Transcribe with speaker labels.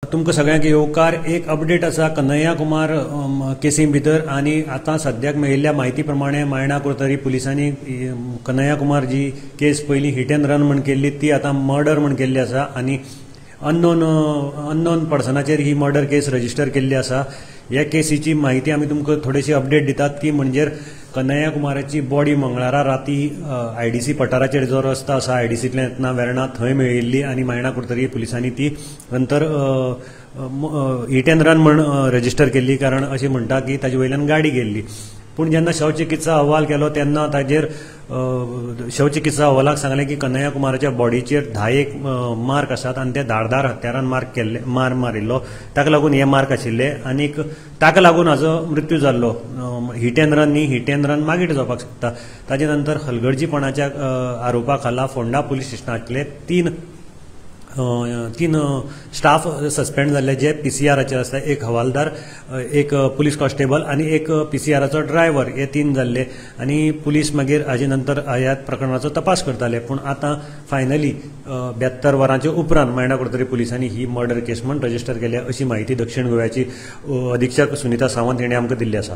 Speaker 1: तुमकां सगळ्यांक येवकार. एक अपडेट आसा कन्हैया कुमार केसी भितर आनी आतां सद्याक मेळिल्ल्या म्हायती प्रमाणे मायणा कुडतरी पुलिसांनी कन्हैया कुमार जी केस पयलीं हिट एंड रन म्हण केल्ली ती आतां मर्डर म्हण केल्ली आसा आनी अननोन पर्सनाचेर ही मर्डर केस रजिस्टर केल्ली आसा. ह्या केसीची म्हायती आमी तुमकां थोडीशी अपडेट दितात ती म्हणजे कन्हैया कुमाराची बॉडी मंगळारा राती आयडीसी पठाराचेर जो रस्तो आसा आयडीसींतल्यान येतना वेर्णा थंय मेळिल्ली आनी मायणा कुडतरी पुलिसांनी ती नंतर हिट एंड रन म्हण रजिस्टर केल्ली, कारण अशें म्हणटा की ताजे वयल्यान गाडी गेल्ली. पूण जेन्ना शवचिकित्सा अहवाल केलो तेन्ना ताजेर शवचिकित्सा अहवालाक सांगलें की कन्हैया कुमाराच्या बॉडीचेर 10 मार्क आसात आनी ते धारदार हत्यारान मार्क केल्ले, मार मारिल्लो, ताका लागून हे मार्क आशिल्ले आनीक ताका लागून हाजो मृत्यू जाल्लो. हिट एंड रन न्ही, हिट एंड रन मागीर जावपाक शकता. ताजे नंतर हलगर्जीपणाच्या आरोपा खाला फोंडा पुलीस स्टेशनांतले तीन स्टाफ सस्पेंड जाल्ले जे पीसीआराचेर आसता, एक हवालदार, एक पुलीस कॉन्स्टेबल आनी एक पीसीआराचो ड्रायव्हर, हे 3 जाल्ले आनी पुलीस मागीर हाजे नंतर ह्या प्रकरणाचो तपास करताले. पूण आतां फायनली 72 वरांचे उपरांत मायणा कुडतरी पुलिसांनी ही मर्डर केस म्हण रजिस्टर केल्या अशी म्हायती दक्षिण गोव्याची अधीक्षक सुनीता सावंत हिणें आमकां दिल्ली आसा.